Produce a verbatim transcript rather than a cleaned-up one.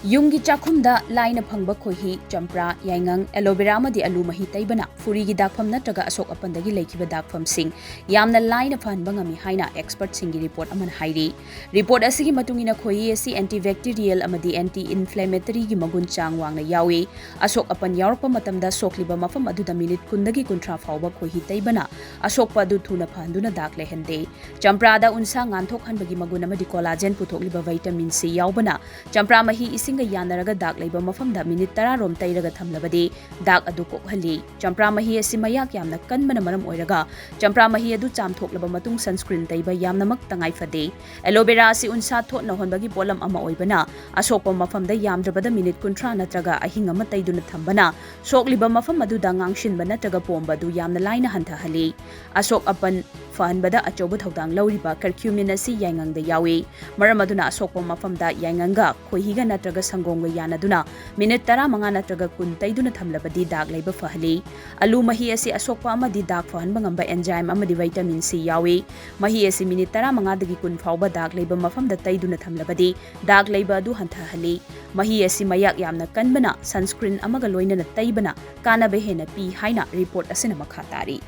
ꯌꯨꯝꯒꯤ ꯆꯥꯛꯈꯨꯝꯗ ꯂꯥꯏꯅ ꯐꯪꯕ ꯈꯣꯏꯍꯤ, ꯆꯝꯄ꯭ꯔꯥ, ꯌꯥꯏꯉꯪ, ꯑꯦꯂꯣꯚꯦꯔꯥ ꯑꯃꯗꯤ ꯑꯂꯨ ꯃꯍꯤ ꯇꯩꯕꯅ ꯐꯨꯔꯤꯒꯤ ꯗꯥꯛꯐꯝ ꯅꯠꯇ꯭ꯔꯒ ꯑꯁꯣꯛ ꯑꯄꯟꯗꯒꯤ ꯂꯩꯈꯤꯕ ꯗꯥꯛꯐꯝꯁꯤꯡ ꯌꯥꯝꯅ ꯂꯥꯏꯅ ꯐꯍꯟꯕ ꯉꯝꯃꯤ ꯍꯥꯏꯅ ꯑꯦꯛꯁꯄꯔꯠꯁꯤꯡꯒꯤ ꯔꯤꯄꯣꯔꯠ ꯑꯃꯅ ꯍꯥꯏꯔꯤ꯫ ꯔꯤꯄꯣꯔꯠ ꯑꯁꯤꯒꯤ ꯃꯇꯨꯡ ꯏꯟꯅ ꯈꯣꯏꯍꯤ ꯑꯁꯤ antibacterial ꯑꯃꯗꯤ anti inflammatoryꯒꯤ ꯃꯒꯨꯟ ꯆꯥꯡ ꯋꯥꯡꯅ ꯌꯥꯎꯏ꯫ ꯑꯁꯣꯛ ꯑꯄꯟ ꯌꯥꯎꯔꯛꯄ ꯃꯇꯝꯗ ꯁꯣꯛꯂꯤꯕ ꯃꯐꯝ ꯑꯗꯨꯗ ꯃꯤꯅꯤꯠ ꯀꯨꯟꯗꯒꯤ ꯀꯨꯟꯊ꯭ꯔꯥ ꯐꯥꯎꯕ ꯈꯣꯏꯍꯤ ꯇꯩꯕꯅ ꯑꯁꯣꯛꯄ ꯑꯗꯨ ꯊꯨꯅ ꯐꯍꯟꯗꯨꯅ ꯗꯥꯛ ꯂꯩꯍꯟꯗꯦ꯫ ꯆꯝꯄ꯭ꯔꯥꯗ ꯎꯟꯁꯥ ꯉꯥꯟꯊꯣꯛꯍꯟꯕꯒꯤ ꯃꯒꯨꯟ ꯑꯃꯗꯤ collagen ꯄꯨꯊꯣꯛꯂꯤꯕ vitamin C ꯌꯥꯎꯕꯅ ꯆꯝꯄ꯭ꯔꯥ ꯃꯍꯤ ꯏꯁꯤꯡꯒ ꯌꯥꯟꯅꯔꯒ ꯗꯥꯛ ꯂꯩꯕ ꯃꯐꯝꯗ ꯃꯤꯅꯤꯠ ꯇꯔꯥ ꯔꯣꯝ ꯇꯩꯔꯒ ꯊꯝꯂꯕꯗꯤ ꯗꯥꯛ ꯑꯗꯨ ꯀꯣꯛꯍꯜꯂꯤ꯫ ꯆꯝꯄ꯭ꯔꯥ ꯃꯍꯤ ꯑꯁꯤ ꯃꯌꯥꯛ ꯌꯥꯝꯅ ꯀꯟꯕꯅ ꯃꯔꯝ ꯑꯣꯏꯔꯒ ꯆꯝꯄ꯭ꯔꯥ ꯃꯍꯤ ꯑꯗꯨ ꯆꯥꯝꯊꯣꯛꯂꯕ ꯃꯇꯨꯡ sunscreen ꯇꯩꯕ ꯌꯥꯝꯅꯃꯛ ꯇꯉꯥꯏ ꯐꯗꯦ꯫ ꯑꯦꯂꯣꯚꯦꯔꯥ ꯑꯁꯤ ꯎꯟꯁꯥ ꯊꯣꯠꯅ ꯍꯣꯟꯕꯒꯤ ꯄꯣꯠꯂꯝ ꯑꯃ ꯑꯣꯏꯕꯅ ꯑꯁꯣꯛꯄ ꯃꯐꯝꯗ ꯌꯥꯝꯗ꯭ꯔꯕꯗ ꯃꯤꯅꯤꯠ ꯀꯨꯟꯊ꯭ꯔꯥ ꯅꯠꯇ꯭ꯔꯒ ꯑꯍꯤꯡ ꯑꯃ ꯇꯩꯗꯨꯅ ꯊꯝꯕꯅ ꯁꯣꯛꯂꯤꯕ ꯃꯐꯝ ꯑꯗꯨꯗ ꯉꯥꯡꯁꯤꯟꯕ ꯅꯠꯇ꯭ꯔꯒ ꯄꯣꯝꯕ ꯑꯗꯨ ꯌꯥꯝꯅ ꯂꯥꯏꯅ ꯍꯟꯊꯍꯜꯂꯤ꯫ ꯑꯁꯣꯛ ꯑꯄꯟ ꯐꯍꯟꯕꯗ ꯑꯆꯧꯕ ꯊꯧꯗꯥꯡ ꯂꯧꯔꯤꯕ curcumin ꯑꯁꯤ ꯌꯥꯏꯉꯪꯗ ꯌꯥꯎꯏ꯫ ꯃꯔꯝ ꯑꯗꯨꯅ ꯑꯁꯣꯛꯄ ꯃꯐꯝꯗ ꯌꯥꯏꯉꯪꯒ ꯈꯣꯏꯍꯤꯒ ꯅꯠꯇ꯭ꯔꯒ ꯁꯪꯒꯣꯝꯒ ꯌꯥꯟꯅꯗꯨꯅ ꯃꯤꯅꯤꯠ ꯇꯔꯥꯃꯉꯥ ꯅꯠꯇ꯭ꯔꯒ ꯀꯨꯟ ꯇꯩꯗꯨꯅ ꯊꯝꯂꯕꯗꯤ ꯗꯥꯛ ꯂꯩꯕ ꯐꯍꯜꯂꯤ꯫ ꯑꯂꯨ ꯃꯍꯤ ꯑꯁꯤ ꯑꯁꯣꯛꯄ ꯑꯃꯗꯤ ꯗꯥꯛ ꯐꯍꯟꯕ ꯉꯝꯕ enzyme ꯑꯃꯗꯤ vitamin C ꯌꯥꯎꯏ꯫ ꯃꯍꯤ ꯑꯁꯤ ꯃꯤꯅꯤꯠ ꯇꯔꯥꯃꯉꯥꯗꯒꯤ ꯀꯨꯟ ꯐꯥꯎꯕ ꯗꯥꯛ ꯂꯩꯕ ꯃꯐꯝꯗ ꯇꯩꯗꯨꯅ ꯊꯝꯂꯕꯗꯤ ꯗꯥꯛ ꯂꯩꯕ ꯑꯗꯨ ꯍꯟꯊꯍꯜꯂꯤ꯫ ꯃꯍꯤ ꯑꯁꯤ ꯃꯌꯥꯛ ꯌꯥꯝꯅ ꯀꯟꯕꯅ sunscreen ꯑꯃꯒ ꯂꯣꯏꯅꯅ ꯇꯩꯕꯅ ꯀꯥꯟꯅꯕ ꯍꯦꯟꯅ ꯄꯤ ꯍꯥꯏꯅ ꯔꯤꯄꯣꯔꯠ ꯑꯁꯤꯅ ꯃꯈꯥ ꯇꯥꯔꯤ꯫